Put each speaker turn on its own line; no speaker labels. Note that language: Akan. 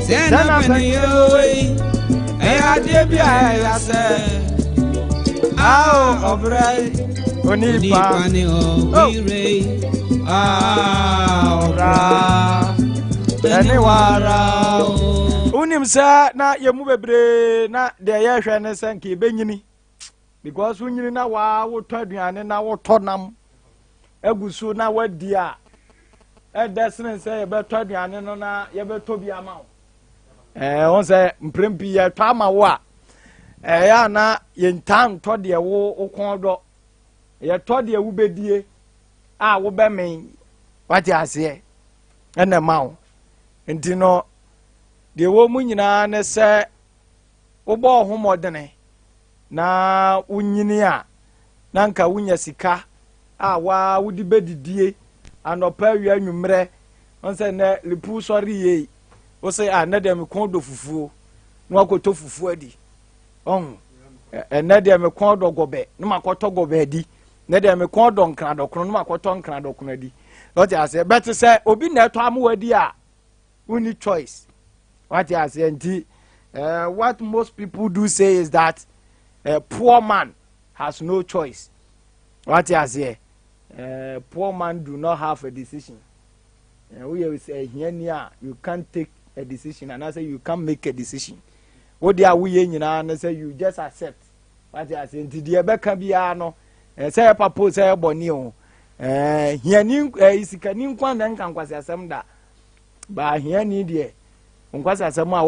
Sɛ na panyin yi ɛyɛ adeɛ bi a ɛyɛ sɛ ao ɔbrɛ
onipa
onipa ne ɔwire a ɔbra
ɛne
wara o.
Wonim sɛ na yɛn mu bebree na deɛ yɛhwɛ ne sɛ nka yɛbɛnyini, because wonyini na waa wotɔ aduane na wotɔ nam agu so na wadi a, ɛdɛ sene sɛ yɛbɛtɔ aduane no na yɛbɛtɔ bi ama wo. Wɔn sɛ mprɛn pii yɛtɔ ama wo a, ɛyɛ a na yɛntaa ntɔ deɛ wo kɔn dɔ. Yɛtɔ deɛ wobɛdie a wobɛmen, wate aseɛ, ɛna ma wo. Nti no deɛ wɔ mu nyinaa ne sɛ wobɔ wo ho mmɔdene na wonyini a, na nka wonya sika a waa wode bɛdidie anɔpa, awia, anwummerɛ. Wɔn sɛ nnɛ lipu sɔre yie, wo sɛ a nnɛ deɛ mekɔn dɔ fufuo, na wakɔtɔ fufuo adi. Ɔho ɛnɛ deɛ mekɔn dɔ gɔbɛ, na makɔtɔ gɔbɛ adi. Nnɛ deɛ mekɔn dɔ nkradɔkono, na makɔtɔ nkradɔkono adi. Wɔte aseɛ? Bɛte sɛ obi na ɛtɔ ama wadi a, wonni choice, wate aseɛ? Nti what most people do say is that a poor man has no choice, wate aseɛ? Poor man do not have a decision. Woyɛ hiani a, you can't take a decision anaasɛ you can't make a decision. Wo deɛ a woyɛ nyinaa no sɛ you just accept, wate aseɛ? Nti deɛ ɛbɛka biara no, sɛ yɛ papa o, sɛ yɛ bɔne o, hiani sikani nkwa na nka nkwasi asɛm da baa. Hiani deɛ, nkwasi asɛm a